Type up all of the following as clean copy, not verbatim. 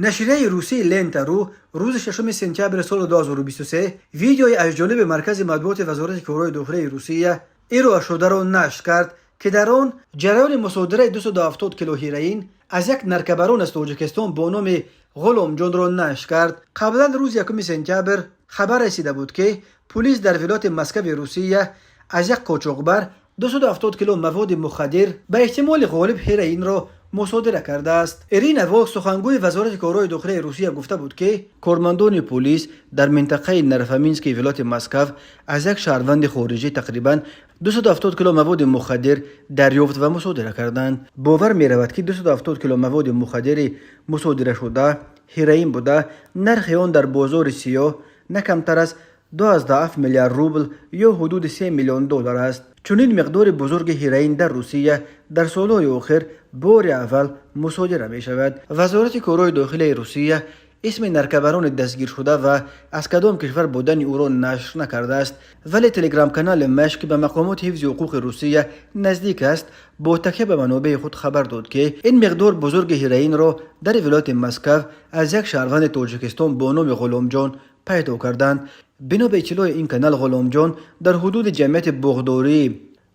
Нашрияи русии Лента.ру рӯзи 6 сентябри соли 2023 видеои аз ҷониби Маркази матбуоти Вазорати корҳои дохилии Русия ироа шударо нашр кард, ки дар он ҷараёни мусодираи 270 кило ҳероин аз як наркобарон аз Тоҷикистон бо номи Ғуломҷонро нашр кард. Қаблан рӯзи 1 сентябр хабар расида буд, ки пулис дар вилояти Москави Русия аз як қочоқбар 270 кило маводи мухаддир, ба эҳтимоли ғолиб ҳероинро, мусодира кардааст. Ирина Волк, сухангӯи Вазорати корҳои дохилии Русия, гуфта буд, ки кормандони пулис дар минтақаи Нарофоминскии вилояти Москав аз як шаҳрванди хориҷӣ тақрибан 270 кило маводи мухаддир дарёфт ва мусодира карданд. Бовар меравад, ки 270 кило маводи мухаддири мусодирашуда ҳероин буда, нархи он дар бозори сиёҳ на камтар аз 2,7 миллиард рубл ё ҳудуди 3 миллион доллар аст. Чунин миқдори бузурги ҳероин дар Русия дар солҳои охир бори аввал мусодира мешавад. Вазорати корҳои дохилии Русия исми наркобарони дастгиршуда ва аз кадом кишвар будани ӯро нашр накардааст, вале телеграм-канали Маш, ки ба мақомоти ҳифзи ҳуқуқи Русия наздик аст, бо такя ба манобеи худ хабар дод, ки ин миқдор бузурги ҳероинро дар вилояти Москав аз як шаҳрванди Тоҷикистон бо номи Ғуломҷон пайдо карданд. Бино ба иттилои ин канал, Ғуломҷон дар ҳудуди ҷамъияти боғдории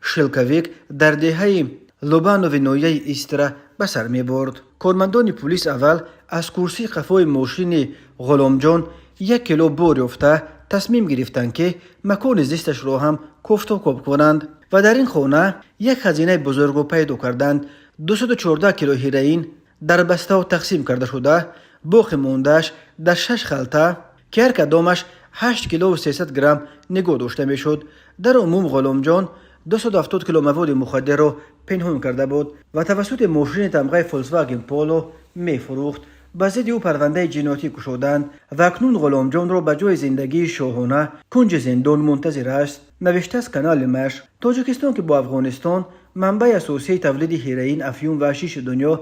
Шелковик дар деҳаи Лобанови ноҳияи Истра ба сар мебурд. Кормандони пулис аввал аз курсии қафои мошини Ғуломҷон 1 кило бор ёфта, тасмим гирифтанд, ки макони зисташро ҳам кофтукоб кунанд ва дар ин хона як хазинаи бузургро пайдо карданд: 214 кило ҳероин дар бастаҳо тақсим карда шуда, боқӣ мондааш дар шаш халта, ки ҳар кадомаш 8 килову 300 грамм нигоҳ дошта мешуд. Дар умум Ғуломҷон 270 кило маводи мухаддирро пинҳон карда буд ва тавассути мошини тамғаи Фольксваген Поло мефурӯхт. Ба зидди ӯ парвандаи ҷиноятӣ кушоданд ва акнун Ғуломҷонро ба ҷои зиндагии шоҳона кунҷи зиндон мунтазир аст, навиштааст канали Маш. Тоҷикистон, ки бо Афғонистон манбаи асосии тавлиди ҳероин, афюн ва ҳашиши дунё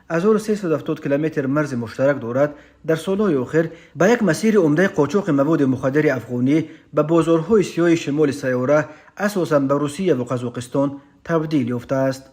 1370 километр марзи муштарак дорад, дар солҳои охир ба як масири умдаи қочоқи маводи мухаддири афғонӣ ба бозорҳои сиёҳи шимоли сайёра, асосан ба Русия ва Қазоқистон, табдил ёфтааст.